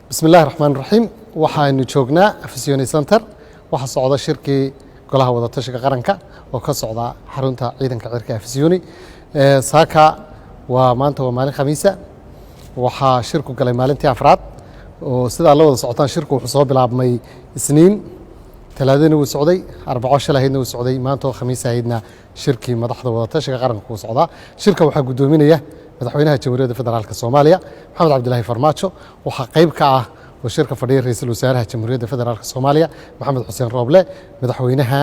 Bismi illahi raxmaan raxiim. Waxaanu joognaa Afisyooni Center. Waxaa socda shirkii Golaha Wadatashiga Qaranka oo ka socda xarunta ciidanka cirka Afisyooni. Saaka waa maanta, waa maalin Khamiisa. Waxaa shirku galay maalintii afraad, oo sidaa la wada socotaan shirku wuxuu soo bilaabmay Isniin, Talaadana wuu socday, Arbaco shalahaydna wuu socday, maanta oo Khamiis ahaydna shirkii madaxda wadatashiga qaranka wuu socdaa. Shirka waxaa guddoominaya madaxweynaha Jamhuuriyadda Federaalka Soomaaliya, Maxamed Cabdilaahi Farmaajo. Waxaa qayb ka ah oo shirka fadhiya ra-iisul wasaaraha Jamhuuriyadda Federaalka Soomaaliya, Maxamed Xuseen Rooble, madaxweynaha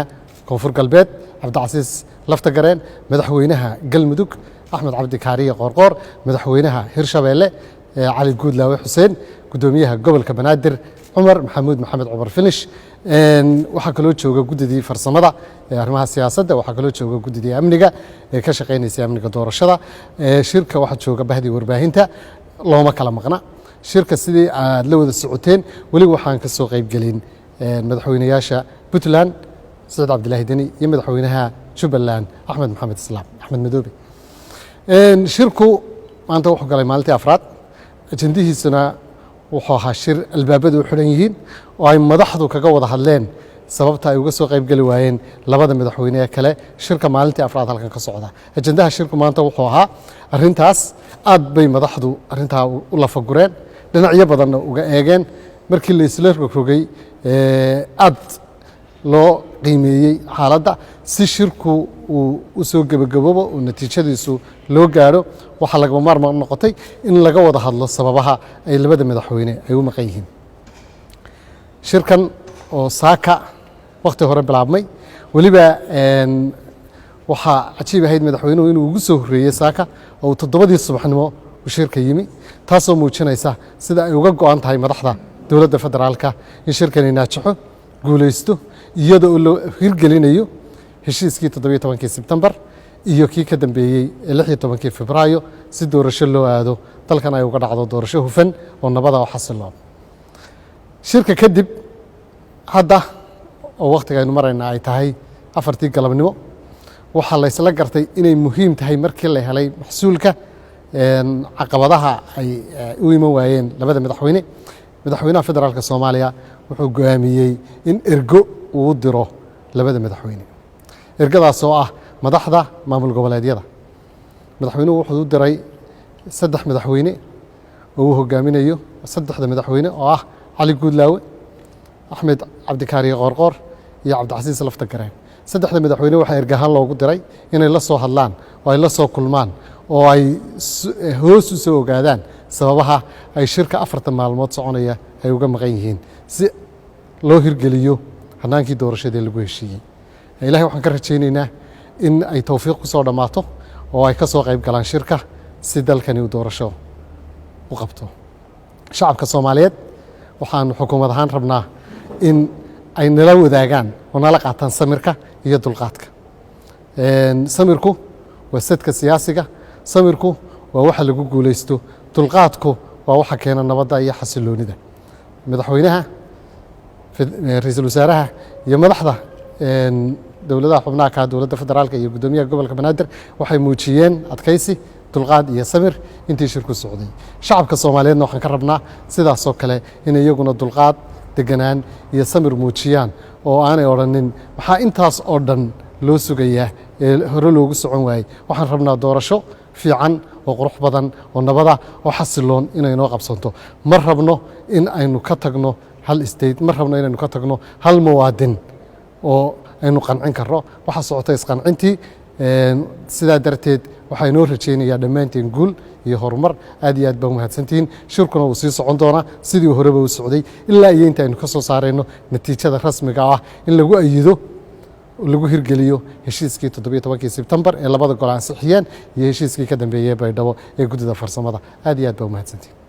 Koonfur Galbeed, Cabdicasiis Laftagareen, madaxweynaha Galmudug, Axmed Cabdi Kaariye Qoorqoor, madaxweynaha Hirshabeelle, Cali Guudlaawe Xuseen, guddoomiyaha gobolka Banaadir, Cumar Maxamuud Maxamed, Cumar Finish. Waxaa kaloo jooga guddidii farsamada ee arrimaha siyaasadda. Waxaa kaloo jooga guddidii amniga ee ka shaqaynaysa amniga doorashada. Shirka waxaa jooga bahdii warbaahinta. Looma kala maqna shirka. Sidii aad la wada socoteen, weli waxaan ka soo qaybgelin madaxweynayaasha Puntland, Saciid Cabdilaahi Deni, iyo madaxweynaha Jubbaland, Axmed Maxamed Islaam, Axmed Madoobe. Shirku maanta wuxuu galay maalintii afraad. Ajandihiisuna wuxuu ahaa shir albaabadu u xidhan yihiin oo ay madaxdu kaga wada hadleen sababta ay uga soo qaybgeli waayeen labada madaxweyne ee kale shirka maalintii afraad halkan ka socda. Ajandaha shirku maanta wuxuu ahaa arrintaas. Aad bay madaxdu arrintaa u lafagureen, dhinacyo badanna uga eegeen. Markii la isla rogrogay, aad loo qiimeeyey xaaladda, si shirku uu u soo gebagaboobo oo natiijadiisu loo gaadho, waxaa lagama maarmaan noqotay in laga wada hadlo sababaha ay labada madaxweyne ay u maqan yihiin shirkan oo saaka wakhti hore bilaabmay. Weliba waxaa cajiib ahayd madaxweynuhu inuu ugu soo horreeyey saaka oo uu 7dii subaxnimo uu shirka yimi, taasoo muujinaysa sida ay uga go'an tahay madaxda dowladda federaalka in shirkani naajixo, guulaysto, iyada oo la hirgelinayo heshiiskii 17kii Sebtembar iyo kii ka dambeeyey ee 16kii Febraayo, si doorasho loo aado, dalkan ay uga dhacdo doorasho hufan oo nabada oo xasiloon. Shirka kadib, hadda oo wakhtiga aynu marayna ay tahay 4tii galabnimo, waxaa la ysla gartay inay muhiim tahay, markii la helay maxsuulka caqabadaha ay u iman waayeen labada madaxweyne, madaxweynaha federaalka Soomaaliya wuxuu go'aamiyey in ergo uu diro labada madaxweyne, ergadaas oo ah madaxda maamul goboleedyada. Madaxweynuhu wuxuu u diray saddex madaxweyne oo uu hogaaminayo, saddexda madaxweyne oo ah Cali Guudlaawe, Axmed Cabdikaariye Qoorqoor iyo Cabdicasiis Laftagareen. Saddexda madaxweyne waxaa ergahaan loogu diray inay la soo hadlaan oo ay la soo kulmaan oo ay hoos u soo ogaadaan sababaha ay shirka 4ta maalmood soconaya ay uga maqan yihiin, si loo hirgeliyo hanaankii doorashadii lagu heshiiyey. Ilahay waxaan ka rajaynaynaa in ay towfiiq ku soo dhammaato oo ay ka soo qayb galaan shirka, si dalkani uu doorasho u qabto. Shacabka Soomaaliyeed waxaanu xukuumad ahaan rabnaa in ay nala wadaagaan oo nala qaataan samirka iyo dulqaadka. Samirku waa sadka siyaasiga, samirku waa waxa lagu guulaysto, dulqaadku waa waxa keena nabadda iyo xasiloonida. Madaxweynaha, ra-iisul wasaaraha iyo madaxda dowladaha xubnaha ka dowladda federaalka iyo guddoomiyaha gobolka Banaadir waxay muujiyeen adkaysi, dulqaad iyo samir intii shirku socday. Shacabka Soomaaliyeedna waxaan ka rabnaa sidaasoo kale inay iyaguna dulqaad, deganaan iyo samir muujiyaan oo aanay odhanin maxaa intaas oo dhan loo sugayaa ee hore loogu socon waayey. Waxaan rabnaa doorasho fiican oo qurux badan oo nabada oo xasiloon inay noo qabsanto. Ma rabno in aynu ka tagno hal state, ma rabno inaynu ka tagno hal muwaadin oo aynu qancin karno. Waxaa socota isqancintii. Sidaa darteed waxaa inoo rajaynayaa dhammaanteen guul iyo horumar. Aad iyo aad baa umahadsantihiin. Shirkuna wuu sii socon doonaa sidii horeba u socday ilaa iyo inta aynu ka soo saarayno natiijada rasmiga ah in lagu ayido, lagu hirgeliyo heshiiskii 17kii Sebtembar ee labada gol ansixiyeen iyo heshiiskii ka dambeeyey Baydhabo ee guddida farsamada. Aad iyo aad baa umahadsantihiin.